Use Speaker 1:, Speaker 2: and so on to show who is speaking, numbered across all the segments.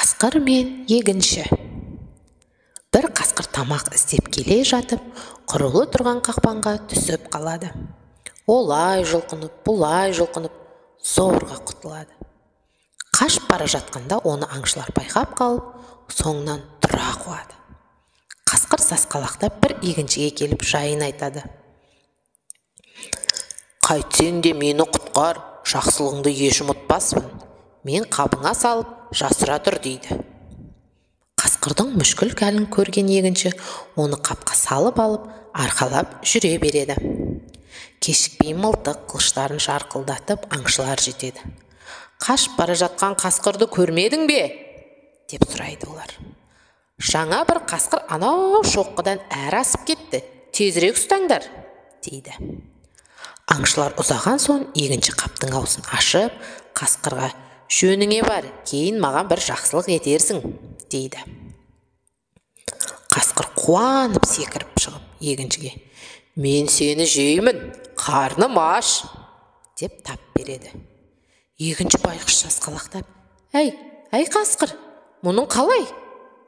Speaker 1: Қасқыр мен егінші. Бір қасқыр тамақ іздеп келе жатып, құрулы тұрған қақпанға түсіп қалады. Олай жұлқынып, бұлай жұлқынып, зорға құтылады. Қашып бара жатқанда оны аңшылар байқап қалып, соңынан тұра қуады. Қасқыр сасқалақтап бір егіншіге келіп жайын айтады. Қайтсең де мені құтқар, жақсылығыңды еш ұмытпаспын. Мен қабыңа салып, жасыра тұр дейді. Қасқырдың мүшкіл хәлін көрген егінші оны қапқа салып алып, арқалап жүре береді. Кешікпей мылтық қылыштарын жарқылдатып аңшылар жетеді. Қашып бара жатқан қасқырды көрмедің бе? Деп сұрайды олар. Жаңа бір қасқыр анау шоққыдан әрі асып кетті, тезірек ұстаңдар, дейді. Аңшылар ұзаған соң егінші қаптың аузын ашып, қасқырға жөніңе бар, кейін маған бір жақсылық етерсің, дейді. Қасқыр қуанып секіріп шығып егіншіге, мен сені жеймін, қарным аш, деп тап береді. Егінші байғұс сасқалақтап, әй, әй қасқыр, мұның қалай?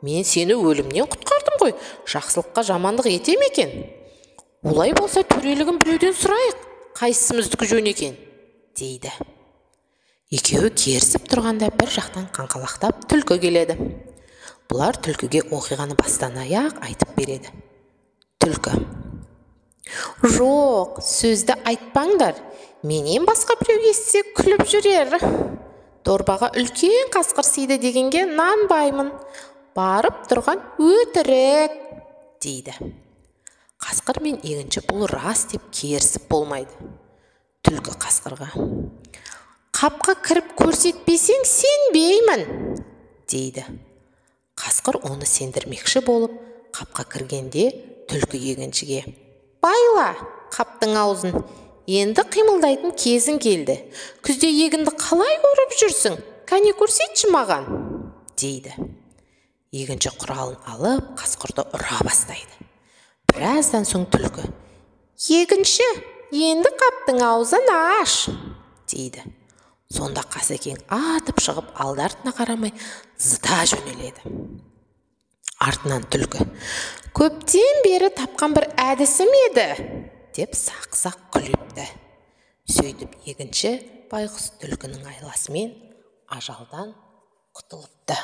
Speaker 1: Мен сені өлімнен құтқардым ғой, жақсылыққа жамандық ете ме екен? Олай болса төрелігін біреуден сұрайық, қайсымыздікі жөн екен, дейді. Екеуі керісіп тұрғанда бір жақтан қаңқалақтап түлкі келеді. Бұлар түлкіге оқиғаны бастан аяқ айтып береді. Түлкі: жоқ, сөзді айтпаңдар, менен басқа біреу естісе күліп жүрер. Дорбаға үлкен қасқыр сыйды дегенге нанбаймын. Барып тұрған өтірік, дейді. Қасқыр мен егінші бұл рас деп керісіп болмайды. Түлкі қасқырға: қапқа кіріп көрсетпесең сенбеймін, дейді. Қасқыр оны сендірмекші болып, қапқа кіргенде түлкі егіншіге: байла қаптың аузын, енді қимылдайтын кезің келді. Күзде егінді қалай орып жүрсің, кәне көрсетші маған, дейді. Егінші құралын алып, қасқырды ұра бастайды. Біраздан соң түлкі: егінші, енді қаптың аузын аш, дейді. Сонда қасекең атып шығып, алды артына қарамай зыта жөнеледі. Артынан түлкі: көптен бері тапқан бір әдісім еді, деп сақ-сақ күліпті. Сөйтіп егінші байғұс түлкінің айласымен ажалдан құтылыпты.